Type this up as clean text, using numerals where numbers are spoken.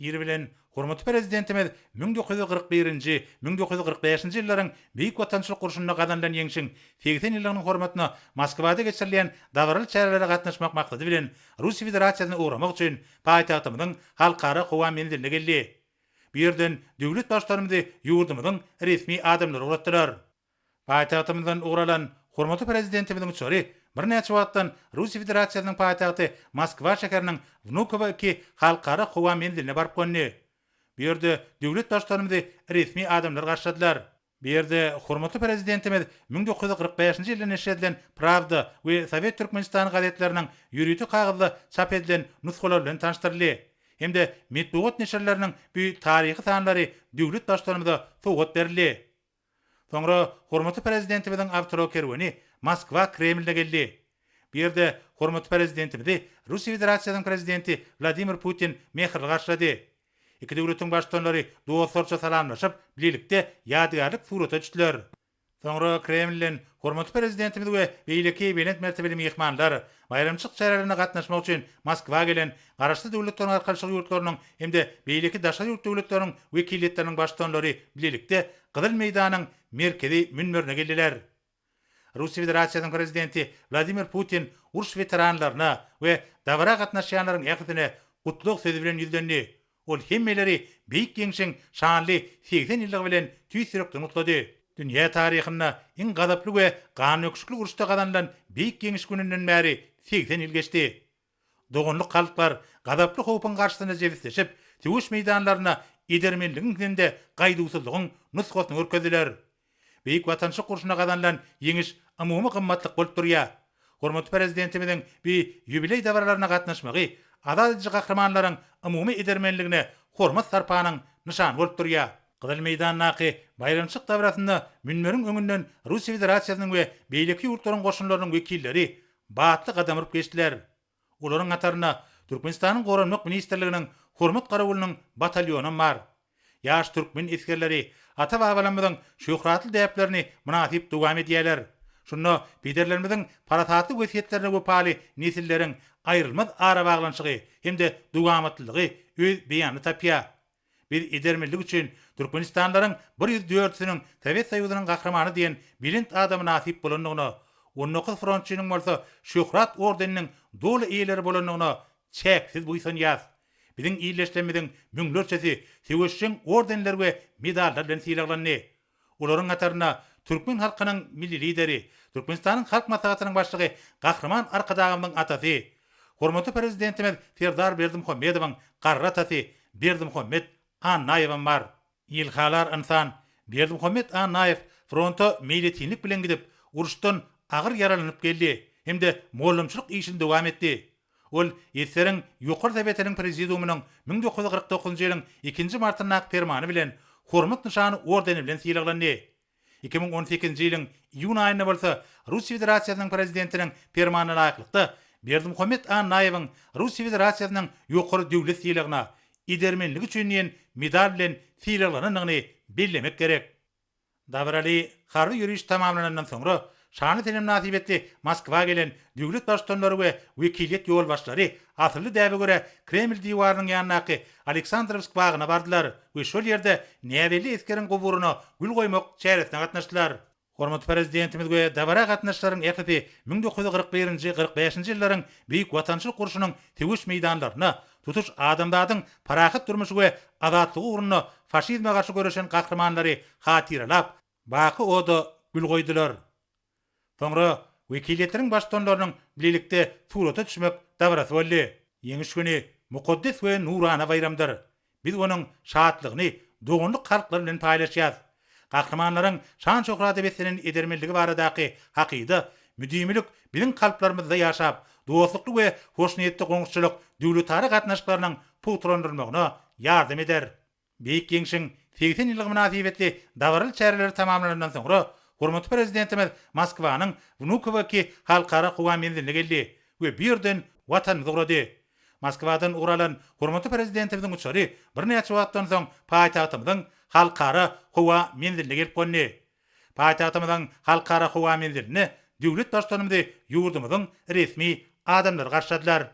Ir bilen hormatly Prezidentimiz 1941-nji, 1945-nji ýyllaryň Beýik Watançylyk urşunda gazanylan Ýeňşiň 80 ýyllygynyň hormatyna Moskwada geçirilýän dabaraly çärelere gatnaşmak maksady bilen Russiýa Federasiýasyna ugramak üçin paýtagtymyzyň Halkara howa menziline geldi. Bu ýerden döwlet Baştutanymyzy ýurdumyzyň resmi adamlary ugratdylar. Paýtagtymyzdan ugur alan hormatly Prezidentimiziň uçary birnäçe wagtdan Russiýa Federasiýasynyň paýtagty Moskwa şäheriniň Wnukowo II Halkara howa menziline baryp gondy. Bu ýerde döwlet Baştutanymyzy resmi adamlar garşyladylar. Bu ýerde hormatly Prezidentimiz 1945-nji ýylda neşir edilen Prawda we Sowet Türkmenistany gazetleriniň ýörite kagyzda çap edilen nusgalary bilen tanyşdyryldy hem-de metbugat neşirleriniň bu taryhy sanlary döwlet Baştutanymyza sowgat berildi. Soňra hormatly Prezidentimiziň awtoulag kerweni Moskwa Kremline geldi. Bu ýerde hormatly Prezidentimizi Russiýa Federasiýasynyň Prezidenti Wladimir Putin mähirli garşylady. Iki döwletiň Baştutanlary dostlarça salamlaşyp, bilelikde ýadygärlik surata düşdüler. Soňra Kremlden hormatly Prezidentimiz we beýleki belent mertebeli myhmanlar baýramçylyk çärelerine gatnaşmak üçin Moskwa gelen Garaşsyz Döwletleriň Arkalaşygy ýurtlarynyň hem-de beýleki daşary ýurt döwletleriniň wekiliýetleriniň baştutanlary bilelikde Gyzyl meýdanyň merkezi münberine geldiler. Russiýa Federasiýasynyň Prezidenti Wladimir Putin uruş weteranlaryna we dabara gatnaşýanlaryň ählisine gutlag sözi bilen ýüzlendi. Ol hemmeleri Beýik Ýeňşiň şanly 80 ýyllygy bilen tüýs ýürekden gutlady. Dünýä taryhynda iň gazaply we gandöküşikli uruşda gazanylan Beýik Ýeňiş gününden bäri 80 ýyl geçdi. Doganlyk halklar gazaply howpuň garşysyna jebisleşip, söweş meýdanlarynda edermenligiň hem-de gaýduwsyzlygyň nusgasyny görkezdiler. Beýik Watançylyk urşunda gazanylan Ýeňiş umumy gymmatlyk bolup durýar. Hormatly Prezidentimiziň bu ýubileý dabaralaryna gatnaşmagy azat ediji gahrymanlaryň umumy edermenligine hormat-sarpanyň nyşany bolup durýar. Gyzyl meýdandaky baýramçylyk dabarasynda münberiň öňünden Russiýa Federasiýasynyň we beýleki ýurtlaryň goşunlarynyň wekilleri batly gadam urup geçdiler. Olaryň hatarynda Türkmenistanyň Goranmak ministrliginiň Hormat garawulynyň batalýonam bar. Ýaş türkmen esgerleri ata-babalarymyzyň şöhratly däplerini mynasyp dowam edýärler. Şunda pederlerimiziň parasatly wesýetlerine wepaly nesilleriň aýrylmaz arabaglanyşygy hem-de dowamatlylygy öz beýanyny tapýar. Biz edermenlik üçin türkmenistanlylaryň bir ýüz dördüsiniň Sowet Soýuzynyň Gahrymany diýen belent ada mynasyp bolandygyna, on dokuz frontçynyň bolsa Şöhrat ordeniniň doly eýeleri bolandygyna çäksiz buýsanýarys. Biziň ildeşlerimiziň müňlerçesi söweşjeň ordenler we medallar bilen sylaglandy. Olaryň hatarynda türkmen halkynyň Milli Lideri, Türkmenistanyň Halk Maslahatynyň Başlygy Gahryman Arkadagymyzyň atasy, hormatly Prezidentimiz Serdar Berdimuhamedowyň garry atasy Berdimuhamet Annaýewem bar. Ilhalar ynsan Berdimuhamet Annaýew fronta meýletinlik bilen gidip, uruşdan agyr ýaralanyp geldi hem-de mugallymçylyk işini dowam etdi. Ol ýeseriň Ýokary Sowetiniň Prezidiumynyň 1949-njy ýylyň ikinji martyndaky permany bilen Hormat nyşany ordeni bilen sylaglandy. 2018-nji ýylyň iýun aýynda bolsa Russiýa Federasiýasynyň Prezidentiniň permanyna laýyklykda Berdimuhamet Annaýewiň Russiýa Federasiýasynyň ýokary döwlet sylagyna, Edermenligi üçin diýen medal bilen sylaglanandygyny bellemek gerek. Dabaraly harby ýöriş tamamlanandan soňra, şanly sene mynasybetli Moskwa gelen döwlet Baştutanlary we wekiliýet ýolbaşçylary asylly däbe görä Kreml diwarynyň ýanyndaky Aleksandrowsk bagyna bardylar we şol ýerde näbelli esgeriň guburyna gül goýmak çäresine gatnaşdylar. Hormatly Prezidentimiz we dabara gatnaşyjylaryň ählisi 1941-nji, 45-nji ýyllaryň Beýik Watançylyk urşunyň söweş meýdanlarynda tutuş adamzadyň parahat durmuşy we azatlygy ugrunda faşizme garşy göreşen gahrymanlary hatyralap, baky oda gül goýdular. Soňra wekiliýetleriň baştutanlarynyň bilelikde surata düşmek dabarasy boldy. Ýeňiş güni mukaddes we nurana baýramdyr. Biz onuň şatlygyny doganlyk halklar bilen paýlaşýarys. Gahrymanlaryň şan-şöhrata beslenen edermenligi baradaky hakyda müdimilik biziň kalplarymyzda ýaşap, dostlukly we hoşniýetli goňşuçylyk döwletara gatnaşyklarynyň pugtalandyrylmagyna ýardam eder. Beýik Ýeňşiň 80 ýyllygy mynasybetli dabaraly çäreleri tamamlanandan soňra, hormatly Prezidentimiz Moskwanyň Wnukowo-II Halkara howa menziline geldi we bu ýerden Watanymyza ugrady. Moskwadan ugur alan hormatly Prezidentimiziň uçary birnäçe wagtdan soň paýtagtymyzyň Halkara howa menziline gelip gondy. Paýtagtymyzyň Halkara howa menzilinde döwlet Baştutanymyzy ýurdumyzyň resmi adamlary garşyladylar.